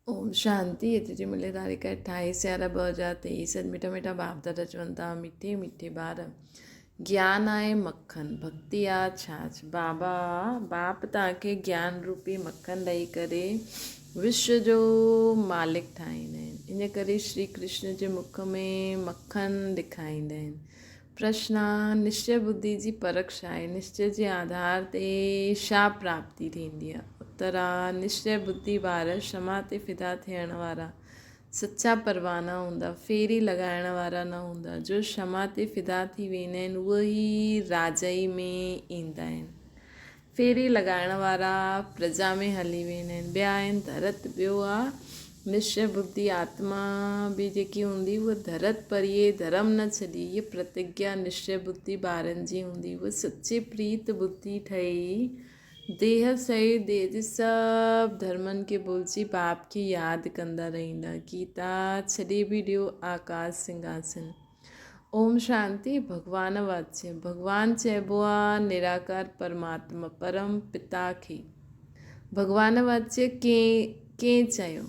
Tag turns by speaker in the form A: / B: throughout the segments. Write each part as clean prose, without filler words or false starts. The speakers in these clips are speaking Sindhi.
A: اوم شانتي اڄ جي ملي تاريخ اٺاويس يارهن 2023. اڄ مٺا مٺا باپ دادا چون ٿا، مٺي مٺي ٻار، گيان آهي مکن، ڀڳتي آ ڇاڇ. بابا باپ توهان کي گيان روپي مکن ڏئي ڪري وشو جو مالڪ ٺاهيندا آهن، ان ڪري شري ڪرشن جي مک ۾ مکن ڏکائيندا آهن. پرشن، نشچي ٻڌي جي پرک ڇا آهي؟ نشچي جي آڌار تي ڇا پراپتي ٿيندي آهي؟ اتر، نشچي ٻڌي وارا شمع تي فدا ٿيڻ وارا سچا پروانا هوندا، ڦيري لڳائڻ وارا نه هوندا. جو شمع تي فدا ٿي ويندا آهن، اهي ئي راجائي ۾ ايندا آهن. ڦيري لڳائڻ وارا پرجا ۾ هلي ويندا آهن. ٻيا آهن ڌرت، ٻيو آ نشچي ٻڌي آتما به جيڪي هوندي اها ڌرت پريي ڌرم نه ڇڏي. هيء پرتگيا نشچي ٻڌي ٻارن جي هوندي. اها سچي پريت ٻڌي ٺهي ديهه سهي ديهه جي سڀ ڌرمن کي ڀلجي باپ کي ياد ڪندا رهندا. گيتا ڇڏي به ڏيو آڪاش سنگهاسن. اوم شانتي ڀڳوان واچيه ڀڳوان چئبو آ نراڪار پرماتما پرم پتا کي. ڀڳوان واچيه ڪنهن ڪنهن چيو؟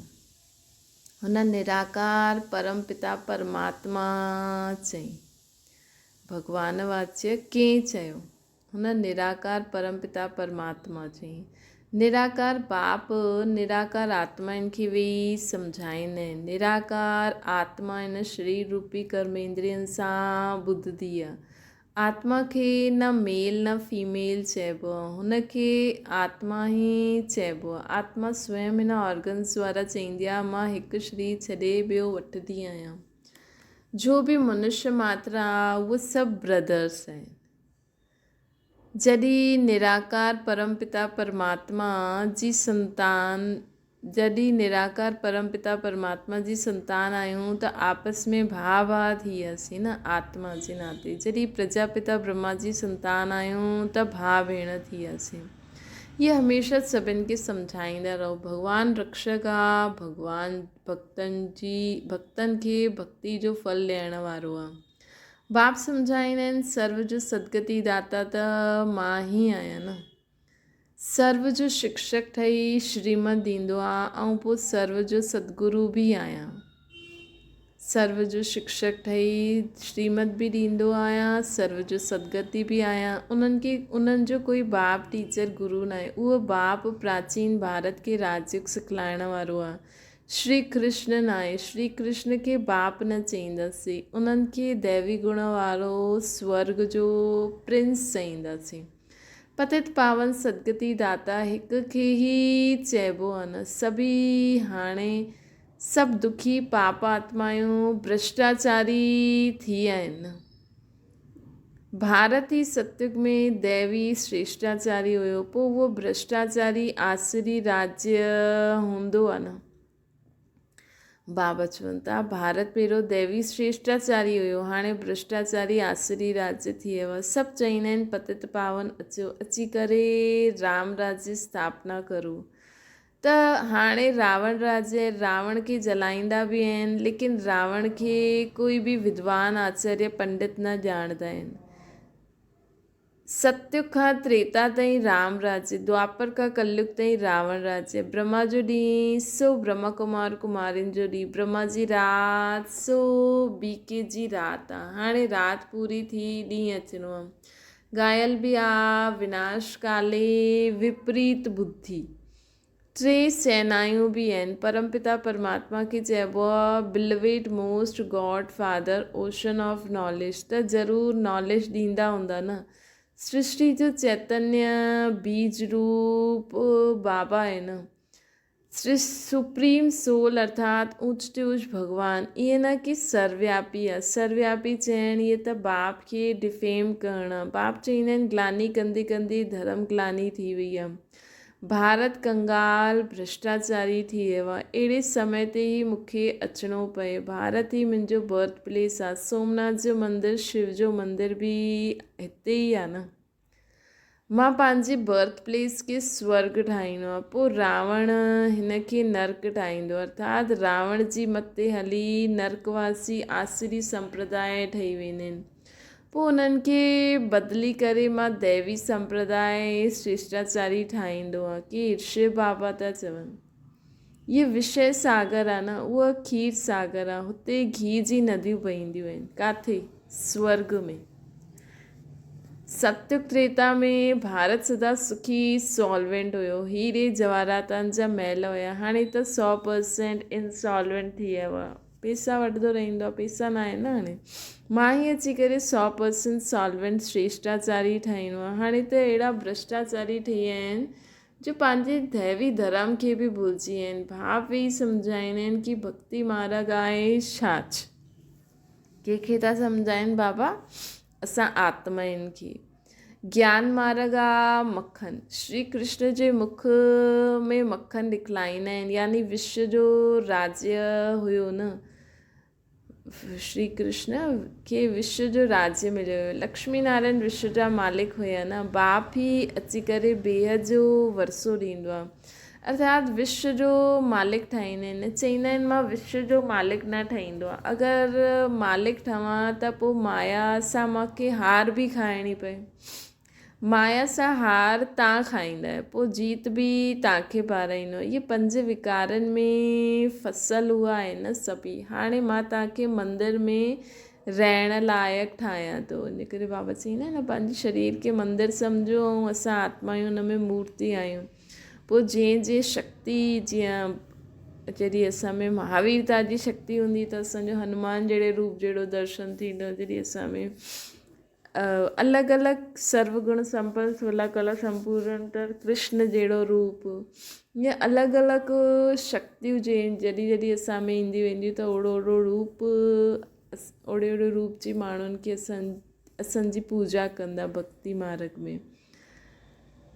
A: هن نراڪار پرم پتا پرماتما چئي. ڀڳوان واچيه ڪنهن چيو؟ هن نراڪار پرم پتا پرماتما چئي. نراڪار باپ نراڪار آتمائن کي ويهي سمجهائيندا آهن. نراڪار آتما هن شرير روپي ڪرميندرين سان ٻڌندي آهي. آتما کي نه ميل نه فيميل چئبو آهي. هن کي آتما ئي چئبو آهي. آتما سويم هن آرگنز دوارا چئيندي آهي، مان هڪ شرير ڇڏي ٻيو وٺندي آهيان. جو به منشيه ماتر آهي، اهي سڀ برادرس آهن. جڏهن نراڪار پرم پتا پرماتما جي سنتان جڏهن نراڪار پرم پتا پرماتما جي سنتان آهيون ته آپس ۾ ڀاء ڀاء ٿي وياسين نه آتما جي ناتي. جڏهن پرجا پتا برهما جي سنتان آهيون ته ڀاء ڀيڻ ٿي وياسين. هي هميشه سڀن کي سمجهائيندا رهو. ڀڳوان رڪشڪ آ، ڀڳوان ڀڳتن جي ڀڳتن کي ڀڳتي جو ڦل ڏيڻ وارو آ. باپ سمجهائيندا آهن، سرو جو سدگتي داتا ته مان ئي آهيان نه. سرو جو شڪشڪ ٺهي شريمت ڏيندو آ، آئون پوء سرو جو سدگرو به آهيان. سرو جو شڪشڪ ٺهي شريمت به ڏيندو آهيان، سرو جو سدگتي به آهيان. انهن کي انهن جو ڪوئي باپ، ٽيچر، گرو ناهي. اهو باپ پراچين ڀارت کي راجيوگ سکلائڻ وارو آ. شري ڪرشن ناهي. شري ڪرشن کي باپ نه چئينداسين. انهن کي ديوي گڻ وارو سورڳ جو پرنس چئينداسين. پتت پاون سدگتي داتا هڪ کي ئي چئبو آ نه. سڀئي هاڻي سڀ دکي پاپ آتمايون ڀرشٽاچاري ٿي آهن نه. ڀارت ئي ستيگ ۾ ديوي شريشٽاچاري هيو، پوء اهو ڀرشٽاچاري آسري راجيه هوندو آ نه؟ بابا چون ٿا ڀارت پهريون ديوي شريشٽاچاري هيو، هاڻي ڀرشٽاچاري آسري راجيه ٿي ويو آ. سڀ چئيندا آهن پتت پاون اچو، اچي ڪري رام راجيه اسٿاپنا ڪرو. ته هاڻي راوڻ راجيه راوڻ کي جلائيندا به آهن، ليڪن راوڻ کي ڪوئي به ودوان آچاريه پنڊت نه ڄاڻندا آهن. ستيگ کان تريتا تائين رام راجيه، دوآپر کان ڪليگ تائين راوڻ راجيه، برهما جو ڏينهن سو برهما ڪمار ڪمارين جو ڏينهن، برهما جي رات سو بي ڪي جي رات آ، هاڻي رات پوري ٿي ڏينهن اچڻو آ. گايل به آ وناش ڪالي وپريت ٻڌي. ٽي سينايون به آهن. پرم پتا پرماتما کي چئبو آ beloved most God father ocean of knowledge ته ضرور ناليج ڏيندا هوندا نه. سرشٽي جو چيتنيه بيج روپ بابا آهي نه. سپريم سول ارٿات اوچ تي اوچ ڀڳوان، ائين نه ڪي سروياپي آ. سروياپي چئڻ اهي ته باپ کي ڊفيم ڪرڻ آ. باپ چئيندا آهن گلاني ڪندي ڪندي ڌرم گلاني ٿي وئي آ. ڀارت ڪنگال ڀرشٽاچاري ٿي ويو آ. اهڙي سمي تي ئي مون کي اچڻو پئي. ڀارت ئي منهنجو برٿ پليس آ. سومناٿ جو مندر، شو جو مندر به هتي ئي آ نه. مان پنهنجي برٿ پليس کي سورڳ ٺاهيندو آهيان، پوء راوڻ هن کي نرڪ ٺاهيندو ارٿات راوڻ جي مت تي هلي نرڪواسي آسري سمپرداء ٺهي ويندا آهن. پوء انهن کي بدلي ڪري مان ديوي سمپرداء شريشٽاچاري ٺاهيندو آهيان. ڪير؟ شو بابا ٿا چون. هيء وشيه ساگر آ نه، اهو کير ساگر آ، هتي گيهه جي نديون بهنديون آهن. ڪاٿي؟ سورڳ ۾. ستيگ تريتا ۾ ڀارت سدا سکي سالوينٽ هيو. هيري جواهراتن جا محل هيا. هاڻي ته 100% انسالوينٽ ٿي ويو آ. پيسا وٺندو رهندو آ، پيسا نه آهن نه هاڻي. مان ئي اچي ڪري 100% سالوينٽ شريشٽاچاري ٺاهڻو آ. هاڻي ته اهڙا ڀرشٽاچاري ٺهي ويا آهن جو پنهنجي ديوي ڌرم کي به ڀلجي ويا آهن. ڀاء ويهي سمجهائيندا آهن ڪي ڀڳتي مارڳ آهي ڇاڇ. ڪنهن کي ٿا سمجهائين بابا؟ اسان آتمائن کي. گيان مارڳ آ مکن. شري ڪرشن جي مک ۾ مکن ڏکلائيندا آهن يعني وشو جو راجيه هيو نه. شري ڪرشن کي وشو جو راجيه مليو هيو. لڪشمي نارائڻ وشو جا مالڪ هيا نه. باپ ئي اچي ڪري بيحد جو ورثو ڏيندو آهي. ارٿات وشو جو مالڪ ٺاهيندا آهن. چئيندا آهن مان وشو جو مالڪ نه ٺهيندو آهيان. اگر مالڪ ٺهان ته پوء مايا سان مان کي هار به کائڻي پئي. مايا سان هار تان کائيندا آهيو، پوء جيت به تان کي پارائيندو. اهي پنج وڪارن ۾ ڦسل هئا آهن نه سڀئي. هاڻي مان تان کي مندر ۾ رهڻ لائق ٺاهيان ٿو. ان ڪري بابا چئيندا آهن نه پنهنجي شرير کي مندر سمجهو ۽ اسان آتمائون ان ۾ مورتي آهيون. پوء جنهن جي شڪتي جيئن جڏهن اسان ۾ مهاويرتا جي شڪتي هوندي ته اسان جو هنومان جهڙي روپ جهڙو درشن ٿيندو. جڏهن اسان ۾ الڳ الڳ سرو گڻ سمپن سولا ڪلا سمپورن ته ڪرشن جهڙو روپ ائين الڳ الڳ شڪتيون جي جڏهن جڏهن اسان ۾ اينديون وينديون ته اوڙو اوڙو روپ اوڙي اوڙي روپ جي ماڻهن کي اسان اسان جي پوڄا ڪندا ڀڳتي مارگ ۾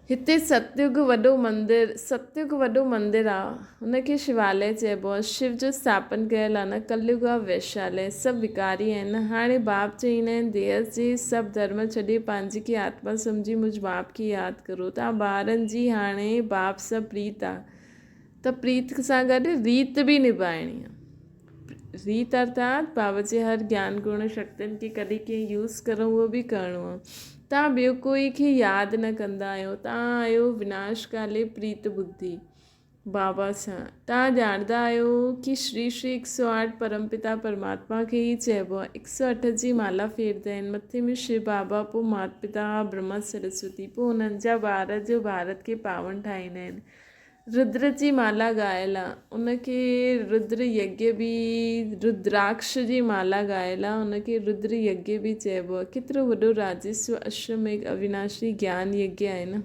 A: هتي ستيگ وڏو مندر، ستيگ وڏو مندر آ، هن کي شواليه چئبو آ، شو جو اسٿاپن ڪيل آ نه، ڪليگ آ ويشاليه، سڀ وڪاري آهن نه، هاڻي باپ چئيندا آهن ديس جي سڀ ڌرم ڇڏي پنهنجي کي آتما سمجهي مجھ باپ کي ياد ڪرو، تان ٻارن جي هاڻي باپ سان پريت آ ته پريت سان گڏ ريت به نڀائڻي آ. ريت ارٿات بابا جي هر گيان گڻ شڪتين کي ڪڏهن ڪيئن يوز ڪرڻو اهو به ڪرڻو آهي. توهان ٻيو ڪوئي کي ياد نه ڪندا آهيو. توهان آهيو وناش ڪالي پريت ٻڌي بابا سان. توهان ڄاڻندا آهيو ڪي شري شري هڪ سو آٺ پرم پتا پرماتما کي ئي چئبو آهي. هڪ سو اٺ جي مالا ڦيردا آهن. مٿي ۾ شو بابا پوء مات پتا برهما سرسوتي پوء انهن جا ٻار جو ڀارت کي پاون ٺاهيندا آهن. ردر جي مالا ڳايل آ، ان کي ردر يگيه به ردراڪش جي مالا ڳايل آ، ان کي ردر يگيه به چئبو آ. ڪيترو وڏو راجسو اشوميگھ اويناشي گيان يگيه آهي نه.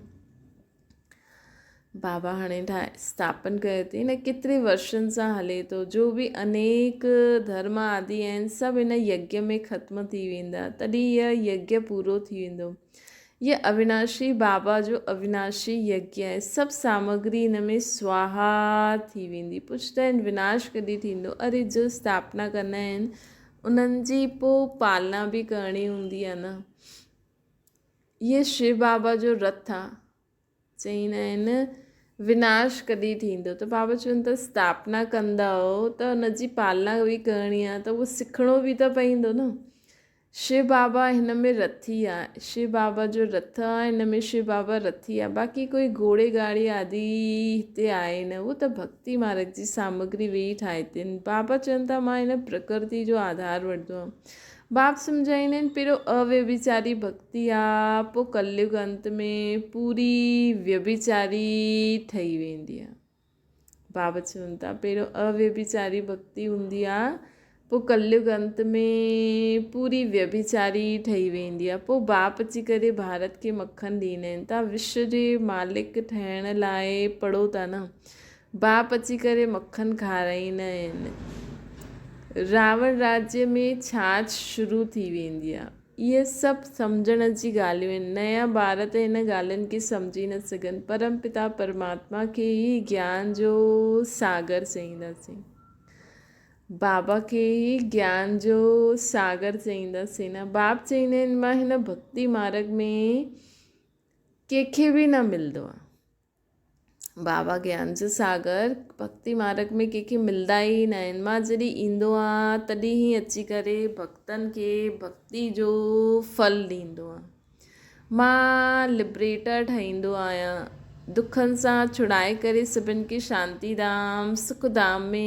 A: بابا هاڻي ٺاهي اسٿاپن ڪيو اٿئي نه ڪيتري ورشن سان هلي ٿو. جو به انيڪ ڌرم آدي آهن سڀ هن يگيه ۾ ختم ٿي ويندا تڏهن هيء يگيه پورو ٿي ويندو. هيء اويناشي بابا جو اويناشي يگيه آهي. سڀ سامگري هن ۾ سواها ٿي ويندي. پڇندا آهن وناش ڪڏهن ٿيندو؟ اري جو اسٿاپنا ڪندا آهن انهن جي پوء پالنا به ڪرڻي هوندي آهي نه. هيء شو بابا جو رٿ آهي. چئيندا آهن وناش ڪڏهن ٿيندو ته بابا چون ٿا اسٿاپنا ڪندؤ ته ان جي پالنا به ڪرڻي آهي ته اهو سکڻو به ته پوندو نه. شو بابا هن ۾ رٿي آ. شو بابا جو رٿ آ هن ۾ شو بابا رٿي آ. باقي ڪوئي گهوڙي گاڙي آدي هتي آهي نه. اهو ته ڀڳتي مارگ جي سامگري ويهي ٺاهي اٿن. بابا چون ٿا مان هن پرڪرتي جو آڌار وٺندو آهيان. باپ سمجهائيندا آهن پهريون اويڀيچاري ڀڳتي آ پوء ڪليگ انت ۾ پوري ويڀيچاري ٺهي ويندي آ. بابا چون ٿا پهريون اويڀيچاري ڀڳتي هوندي آ پوء ڪليگ انت ۾ پوري ويڀيچاري ٺهي ويندي آ پوء باپ اچي ڪري ڀارت کي مکن ڏيندا آهن تان وشو جي مالڪ ٺهڻ لاء پڙهو ٿا نه باپ اچي ڪري مکن کارائيندا آهن راوڻ راجيه ۾ ڇاڇ شروع ٿي ويندي آ. اهي سڀ سمجهڻ جي ڳالهيون آهن. نيا ٻار ته هن ڳالهين کي سمجهي نه سگهن. پرم پتا پرماتما کي ئي گيان جو ساگر چئينداسين. بابا کي ئي گيان جو ساگر چئينداسين نه. باپ چئيندا آهن مان هن ڀڳتي مارگ ۾ ڪنهن کي به نه ملندو آهيان. بابا گيان جو ساگر ڀڳتي مارگ ۾ ڪنهن کي ملدا ئي نه آهن. مان جڏهن ايندو آهيان تڏهن ئي اچي ڪري ڀڳتن کي ڀڳتي جو ڦل ڏيندو آهيان. مان لبريٽر ٺاهيندو آهيان. دکن سان ڇڙائي ڪري سڀن کي شانتي ڌام، سک ڌام، ۾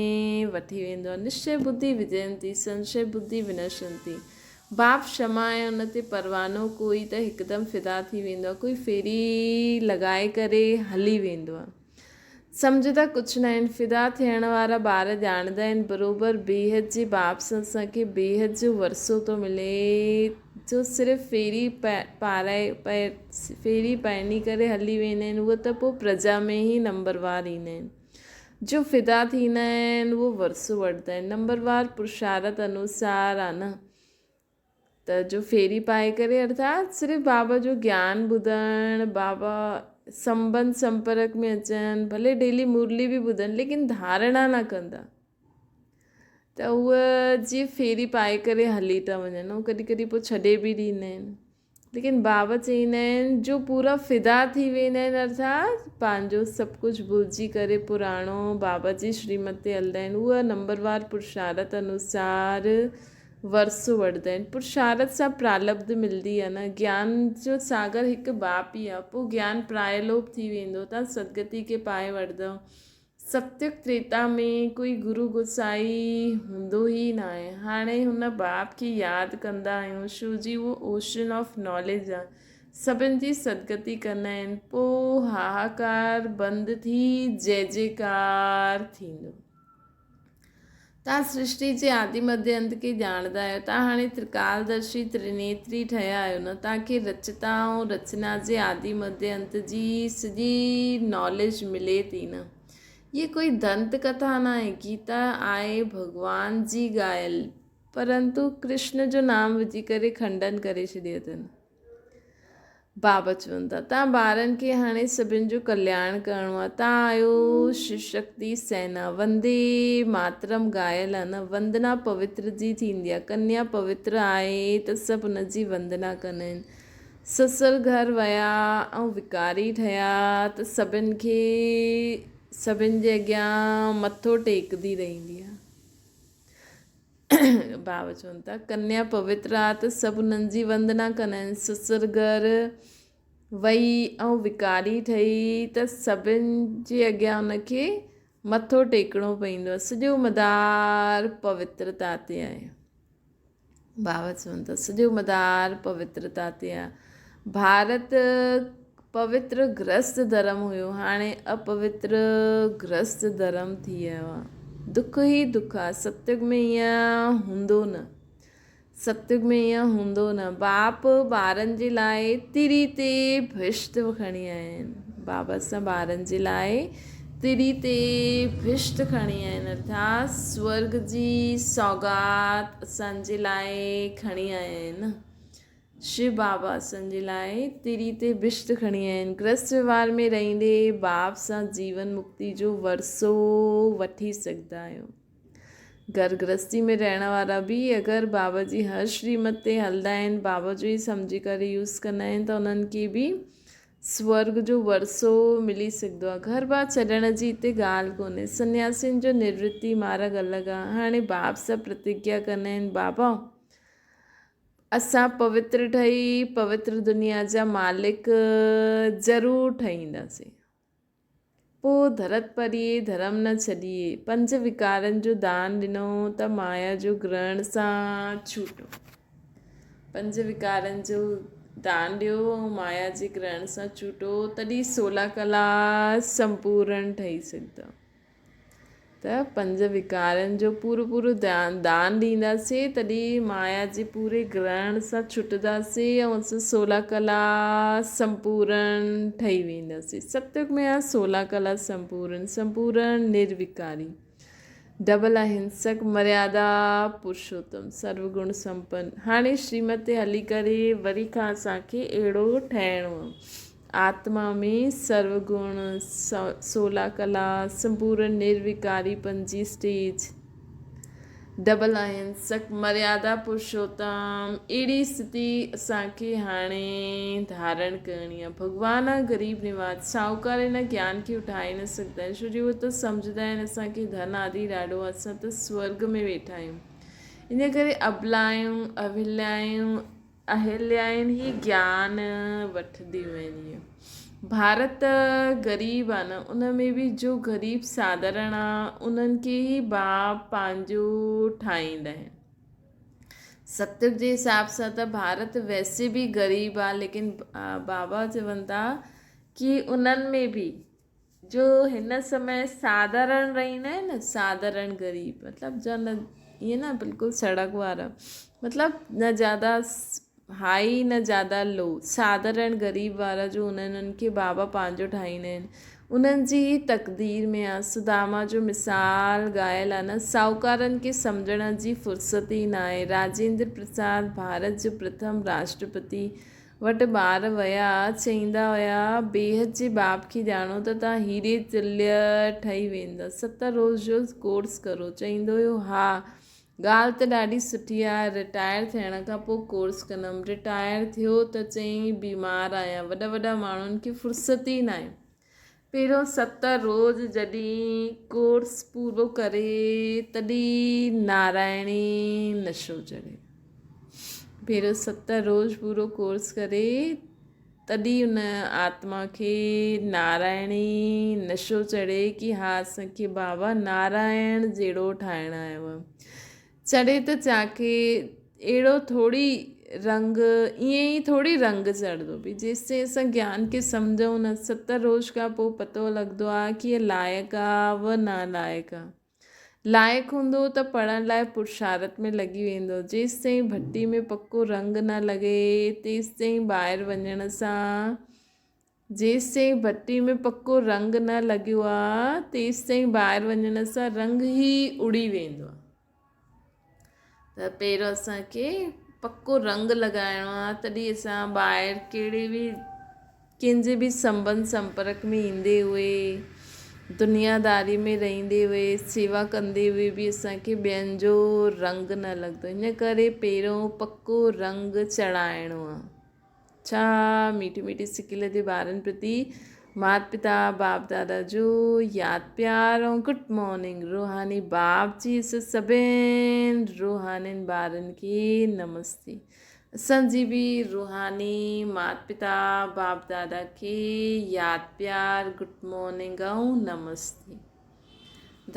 A: وٺي ويندو آهي. نشچي ٻڌي وجينتي، سنشي ٻڌي ونشنتي. باپ شمع آهي ان تي پروانو ڪوئي ته هڪدم فدا ٿي ويندو آهي، ڪوئي ڦيري لڳائي ڪري هلي ويندو آهي. سمجهندا ڪجهه ناهن. فدا ٿيڻ وارا ٻار ڄاڻندا آهن بروبر بيحد جي باپ سان اسان کي بيحد جو ورثو ٿو ملي جو صرف ڦيري پارائي ڦيري پائني ڪري هلي ويندا آهن اهي ته پوء پرجا ۾ ئي نمبروار ايندا آهن جو فدا ٿيندا آهن اهو ورثو وٺندا آهن نمبروار پرشارت انوسار آ نه ته جو ڦيري پائي ڪري ارٿات صرف بابا جو گيان ٻڌڻ، بابا سنبنڌ سمپرڪ ۾ اچن، ڀلي ڊيلي مرلي به ٻڌن ليڪن ڌارڻا نه ڪندا ته اهي جيئن ڦيري پائي ڪري هلي ٿا وڃن ۽ ڪڏهن ڪڏهن پوء ڇڏي به ڏيندا آهن ليڪن بابا چئيندا آهن جو پورا فدا ٿي ويندا آهن ارٿات پنهنجو سڀ ڪجهه ڀلجي ڪري پراڻو بابا جي شريمت تي هلندا آهن اهي نمبروار پرشارت انوسار ورثو وٺندا آهن. پرشارت سان پرالبڌ ملندي آهي نه. گيان جو ساگر هڪ باپ ئي آهي. پوء گيان پرائلوپ ٿي ويندو. تان سدگتي کي پائي وٺندؤ. ستيگ تريتا ۾ ڪوئي گرو گوسائي هوندو ئي ناهي. هاڻي هن باپ کي ياد ڪندا آهيون شو جي اهو اوشن آف ناليج آهي. سڀن جي سدگتي ڪندا آهن. پوء هاهاڪار بند ٿي جئه جئڪار ٿيندو. توهان سرشٽي جي آدي مڌيه انت کي ڄاڻندا آهيو. توهان هاڻي ترڪالدرشي، ترنيتري، ٺهيا آهيو نه؟ توهان کي رچتا ۽ رچنا جي آدي مڌيه انت جي سڄي ناليج ملي ٿي نه؟ هيء ڪوئي دنت ڪٿا ناهي، گيتا آهي ڀڳوان جي ڳايل، پرنتو ڪرشن جو نام وجهي ڪري کنڊن ڪري ڇڏيو اٿن. بابا چون ٿا، تان ٻارن کي هاڻي سڀن جو ڪلياڻ ڪرڻو آهي. تان آهيو شو شڪتي سينا. وندي ماترم ڳايل آهي نه. وندنا پوتر جي ٿيندي آهي. ڪنيا پوتر آهي ته سڀ ان جي وندنا ڪندا آهن. سسر گهر ويا ۽ وڪاري ٺهيا ته سڀن کي سڀن جي اڳيان مٿو ٽيڪندي رهندي آهي. ڀاء چون ٿا، ڪنيا پوتر آ ته سڀ انهن جي وندنا ڪندا آهن. سسر گهر وئي ۽ وڪاري ٺهي ته سڀن جي اڳيان ان کي مٿو ٽيڪڻو پوندو آهي. سڄو مدار پوترتا تي آهي. ڀاء چون ٿا، سڄو مدار پوترتا تي آهي. ڀارت پوتر گرهست ڌرم هيو، هاڻي اپوتر گرهست ڌرم ٿي ويو آهي. دک ئي دک آهي. ستيگ ۾ ائين هوندو نه. ستيگ ۾ ائين هوندو نه. باپ ٻارن جي لاء تري تي بهشت کڻي آيا آهن. بابا سان ٻارن جي لاء تري تي بهشت کڻي آيا آهن ارٿات سورگ جي سوغات اسان جي لاء کڻي آيا آهن. شو بابا اسان جي لاء تري تي بهشت کڻي آيا آهن. گرهست وهنوار ۾ رهندي باپ سان جيون مڪتي جو ورثو وٺي سگهندا آهيو. گهر گرهستي ۾ رهڻ وارا به اگر بابا جي هر شريمت تي هلندا آهن، بابا جو ئي سمجهي ڪري يوز ڪندا آهن ته انهن کي به سورڳ جو ورثو ملي سگهندو آهي. گهر بار ڇڏڻ جي هتي ڳالهه ڪونهي. سنياسين جو نروتي مارڳ الڳ آهي. هاڻي باپ سان پرتگيا ڪندا آهن، بابا! اسان پوتر ٺهي پوتر دنيا جا مالڪ ضرور ٺهينداسين. پوء ڌرت پريي ڌرم نه ڇڏيئي. پنج وڪارن جو دان ڏنو ته مايا جو گرهڻ سان ڇوٽو. پنج وڪارن جو دان ڏيو ۽ مايا جي گرهڻ سان ڇوٽو تڏهن سولا ڪلا سمپورڻ ٺهي سگهندؤ. ته پنج وڪارن جو پورو پورو ڌيان دان ڏينداسين تڏهن مايا جي پوري گرهڻ سان ڇٽنداسين ۽ اسان سولا ڪلا سمپورڻ ٺهي وينداسين. ستيگ ۾ آهي سولا ڪلا سمپورڻ، سمپورڻ نروڪاري، ڊبل اهنسڪ، مريادا پرشوتم، سرو گڻ سمپن. هاڻي شريمت تي هلي ڪري وري کان اسان کي اهڙو ٺهڻو آهي. آتما ۾ سرو گڻ، سولا ڪلا، سمپورن نروڪاري پنجي اسٽيج، ڊبل اهنسڪ، مريادا پرشوتم، اهڙي استٿي اسان کي هاڻي ڌارڻ ڪرڻي آهي. ڀڳوان آ غريب نواز، ساهوڪار هن گيان کي اٺائي نه سگهندا آهن، ڇو جو اهي ته سمجهندا آهن اسان کي ڌن آدي ڏاڍو آهي، اسان ته سورڳ ۾ ويٺا آهيون، ان ڪري ابلايون، اهليائون، اهليائن هي گيان وٺنديون آهن. ڀارت غريب آ نه ان ۾ به جو غريب ساڌارڻ آ انهن کي ئي باپ پنهنجو ٺاهيندا آهن. ستيگ جي حساب سان ته ڀارت ويسي به غريب آ ليڪن بابا چون ٿا ڪي انهن ۾ به جو هن سمي ساڌارڻ رهندا آهن نه ساڌارڻ غريب مطلب جا نه ائين نه بلڪل سڙڪ وارا مطلب نه زياده هائي نه زياده لو ساڌارڻ غريب وارا جو هوندا آهن انهن کي بابا پنهنجو ٺاهيندا آهن انهن جي ئي تقدير ۾ آ سداما جو مثال ڳايل آ نه ساهوڪارن کي سمجهڻ جي فرصت ئي ناهي راجيندر پرساد ڀارت جو پرٿم راشٽرپتي وٽ ٻار ويا چئيندا هيا بيحد جي باپ کي ڄاڻو ته تان هيري تليه ٺهي ويندا ست روز جو ڪورس ڪرو چئيندو هيو ها ڳالهه ته ڏاڍي سٺي آهي، رٽائر ٿيڻ کان پوء ڪورس ڪندم. رٽائر ٿيو ته چيائين بيمار آهيان. وڏا وڏا ماڻهن کي فرصت ئي ناهي. پهريون ست روز جڏهن ڪورس پورو ڪري تڏهن نارائڻي نشو چڙهي. پهريون ست روز پورو ڪورس ڪري تڏهن ان آتما کي نارائڻي نشو چڙهي ڪي ها اسان کي بابا نارائڻ جهڙو ٺاهڻ آيو آهي. چڙهي ته چاڪي اهڙو ٿوري رنگ ائين ئي ٿوري رنگ چڙهندو به جيستائين اسان گيان کي سمجهون نه ست روز کان پوء پتو لڳندو آهي ڪي هي لائق آهي و نالائق آهي. لائق هوندو ته پڙهڻ لاء پرشارت ۾ لڳي ويندو. جيستائين ڀٽي ۾ پڪو رنگ نه لڳي، تيستائين ٻاهر وڃڻ سان جيستائين ڀٽي ۾ پڪو رنگ نه لڳيو آ، تيستائين ٻاهر وڃڻ سان رنگ ئي اڙي ويندو آ. ته پهريون اسان کي پڪو رنگ لڳائڻو آهي تڏهن اسان ٻاهر ڪهڙي به ڪنهن جي به سنٻنڌ سمپرڪ ۾ ايندي هئي دنياداري ۾ رهندي هئي سيوا ڪندي هئي به اسان کي ٻين جو رنگ نه لڳندو ان ڪري پهريون پڪو رنگ چڙهائڻو آهي. ڇا ميٺي ميٺي سڪيل جي ٻارن پرتي مات پتا باپ دادا جو ياد پيار ۽ گڊ مارننگ روحاني باپ جي اس سڀين روحانين ٻارن کي نمستي اسان جي به روحاني مات پتا باپ دادا کي ياد پيار گڊ مارننگ ۽ نمستي.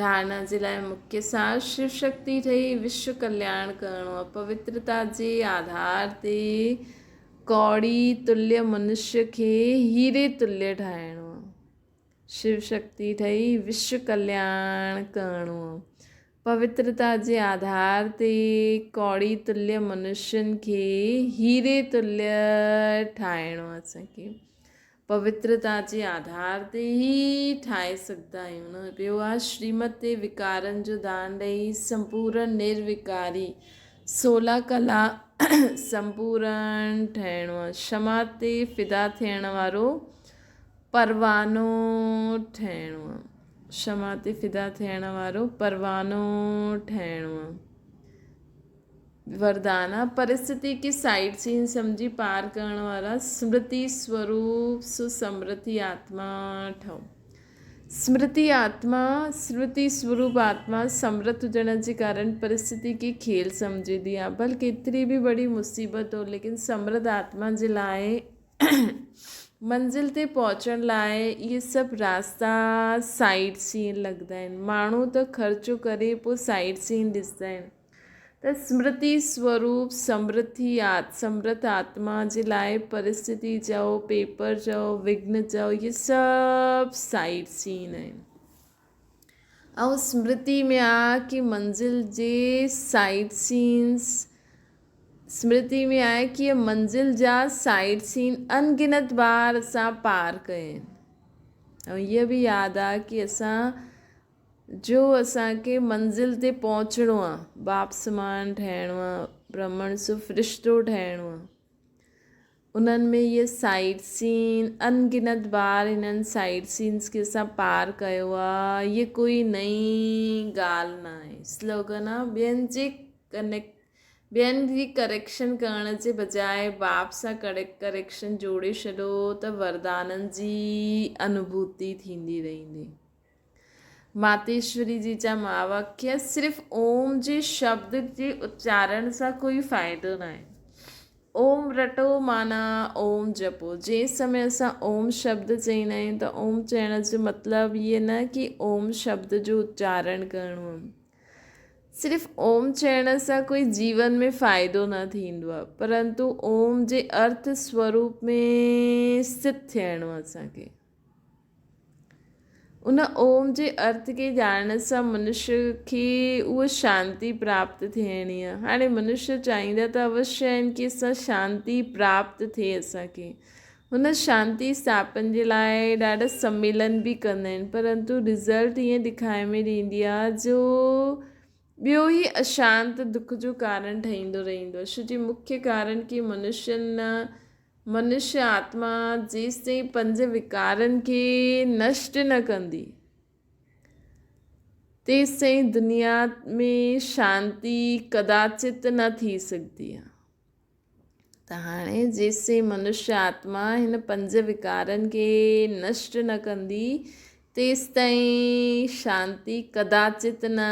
A: ڌارڻا جي لاء مکيه سار شو شڪتي ٺهي وشو ڪلياڻ ڪرڻو آهي. پوترتا جي آڌار تي ڪوڙي تليه منشيه کي هيري تليه ٺاهڻو آهي. شو شڪتي ٺهي وشو ڪلياڻ ڪرڻو آهي. پوترتا جي آڌار تي ڪوڙي تليه منشين کي هيري تليه ٺاهڻو آهي اسان کي. پوترتا جي آڌار تي ئي ٺاهي سگهندا آهيون نه. ٻيو آهي شريمت تي وڪارن جو دان ڏئي سمپورن نروڪاري سولا ڪلا سمپورن ٺهڻو آهي. شمع تي فدا ٿيڻ وارو پروانو ٺهڻو آهي. شمع تي فدا ٿيڻ وارو پروانو ٺهڻو آهي. وردانا، پرستتي کي سائيڊ سين سمجهي پار ڪرڻ وارا سمرتي سوروپ سسمرتي آتما ٺهو. سمرتي آتما، سمرتي سوروپ آتما سمرت هجڻ جي ڪارڻ پرستتي کي کيل سمجهندي آهي. ڀل ڪيتري به وڏي مصيبت هو ليڪن سمرت آتما جي لاء منزل تي پهچڻ لاء اهي سڀ راستا سائيڊ سين لڳندا آهن. ماڻهو ته خرچو ڪري پوء سائيڊ سين ڏسندا آهن. ته سمرتي سوروپ سمرٿي سمرٿ آتما جي لاء پرستتي چئو، پيپر چئو، وگهن چئو اهي سڀ سائيڊ سين آهن. ۽ سمرتي ۾ آ ڪي منزل جي سائيڊ سينز سمرتي ۾ آهي ڪي منزل جا سائيڊ سين انگنت بار اسان پار ڪيا آهن. ۽ اهو به ياد آ ڪي اسان جو اسان کي منزل تي پهچڻو آ، باپ سمان ٺهڻو آ، برهمڻ سو فرشتو ٺهڻو آ. انهن ۾ اهي سائيڊ سين انگنت بار انهن سائيڊ سينز کي اسان پار ڪيو آ، اهي ڪوئي نئين ڳالهه نه آهي. سلوگن آ ٻين جي ڪنيڪٽ ٻين جي ڪريڪشن ڪرڻ جي بجاء باپ سان ڪريڪشن جوڙي ڇڏو ته وردانن جي انوڀوتي ٿيندي رهندي. ماتيشوري جي جا مهاواڪيه صرف اوم جي شبد جي اچارڻ سان ڪوئي فائدو ناهي. اوم رٽو معنيٰ اوم جپو. جنهن سمي اسان اوم شبد چئيندا آهيون ته اوم چئڻ جو مطلب اهي نه ڪي اوم شبد جو اچارڻ ڪرڻو آهي. صرف اوم چئڻ سان ڪوئي جيون ۾ فائدو نه ٿيندو آهي پرنتو اوم جي ارٿ سوروپ ۾ اسٿت ٿيڻو آهي اسان کي. ان اوم جي ارٿ کي ڄاڻڻ سان منشيه کي اها شانتي پراپت ٿيڻي آهي. هاڻي منشيه چاهيندا ته اوشيه آهن ڪي اسان شانتي پراپت ٿئي اسان کي. هن شانتي اسٿاپن جي لاء ڏاڍا سميلن به ڪندا آهن پرنتو رزلٽ ائين ڏکائي ۾ ڏيندي آهي جو ٻيو هي اشانت دک جو ڪارڻ ٺهيندو رهندو آهي ڇو جي مکيه ڪارڻ ڪي منشيه نه منشيه آتما جيستائين پنج وڪارن کي نشٽ نه ڪندي تيستائين دنيا ۾ شانتي ڪداچت نه ٿي سگهندي آهي. ته هاڻي جيسين منشيه آتما هن پنج وڪارن کي نشٽ نه ڪندي، تيستائين شانتي ڪداچت نه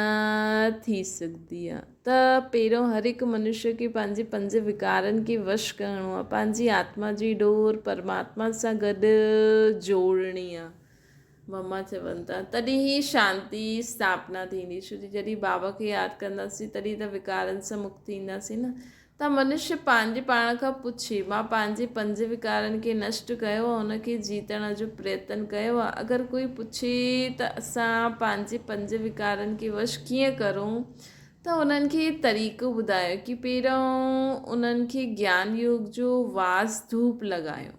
A: ٿي سگهندي آهي. ته پهريون هر هڪ منشيه کي پنهنجي پنج وڪارن کي وش ڪرڻو آهي، پنهنجي آتما جي ڏور پرماتما سان گڏ جوڙڻي آهي. مما چون ٿا، تڏهن ئي شانتي اسٿاپنا ٿيندي، ڇو جو جڏهن بابا کي ياد ڪنداسين تڏهن ته وڪارن سان مڪت ٿينداسين نه. ته منشي پنهنجي پاڻ کان پڇي، مان پنهنجي پنج وڪارن کي نشٽ ڪيو ۽ ان کي جيتڻ جو پريتن ڪيو آهي؟ اگر ڪوئي پڇي ته اسان پنهنجي پنج وڪارن کي وش ڪيئن ڪرون؟ ته انهن کي طريقو ٻڌايو ڪي پهريون انهن کي گيان يوگ جو واس ڌوپ لڳايو.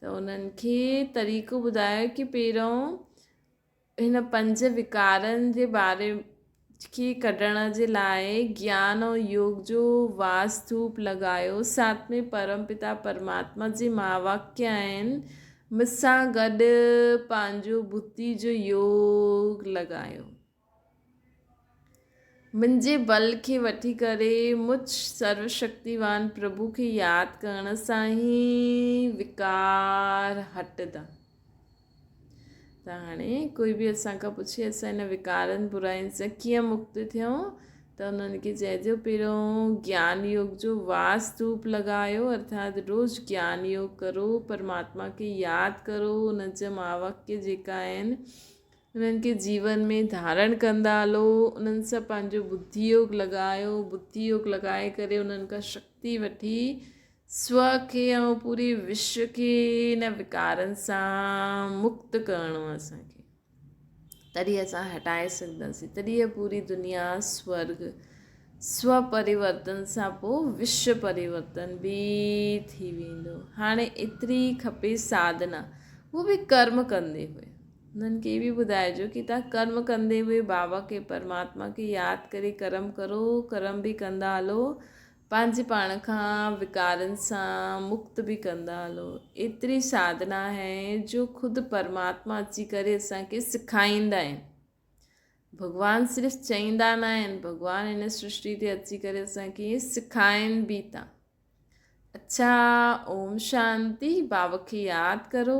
A: ته انهن کي طريقو ٻڌايو ڪي پهريون هن پنج وڪارن جي باري کي ڪڍڻ جي لاء گيان ۽ يوگ جو واس ڌوپ لڳايو ساٿ ۾ پرم پتا پرماتما جي مهاواڪيه آهن مون سان گڏ پنهنجو ٻڌي جو يوگ لڳايو. منهنجي بل کي وٺي ڪري مچ سرو شڪتيوان پرڀو کي ياد ڪرڻ سان ئي وڪار هٽندا. ته هاڻي ڪوئي به اسان کان پڇي اسان هن وڪارن براين سان ڪيئن مڪت ٿيون ته انهن کي چئجو پهريون گيان يوگ جو واس ڌوپ لڳايو ارٿات روز گيان يوگ ڪرو پرماتما کي ياد ڪرو ان جا مهاواڪيه جيڪا آهن انهن کي جيون ۾ ڌارڻ ڪندا هلو، انهن سان پنهنجو ٻڌي يوگ لڳايو، ٻڌي يوگ لڳائي ڪري انهن کان شڪتي وٺي سو کي ۽ پوري وشو کي ان وڪارن سان مڪت ڪرڻو آهي اسان کي تڏهن اسان هٽائي سگهنداسين تڏهن پوري دنيا سورگ سو پريورتن سان پوء وشو پريورتن به ٿي ويندو. هاڻي ايتري کپي ساڌنا هو به ڪرم ڪندي هئي. انهن کي به ٻڌائجو ڪي توهان ڪرم ڪندي هئي بابا کي پرماتما کي ياد ڪري ڪرم ڪرو ڪرم به ڪندا هلو پنهنجي پاڻ کان وڪارن سان مڪت به ڪندا هلو ايتري ساڌنا آهي جو خود پرماتما اچي ڪري اسان کي سکائيندا آهن ڀڳوان صرف چئيندا نه آهن ڀڳوان هن سرشٽي تي اچي ڪري اسان کي سکائن به ٿا اڇا اوم شانتي بابا کي ياد ڪرو.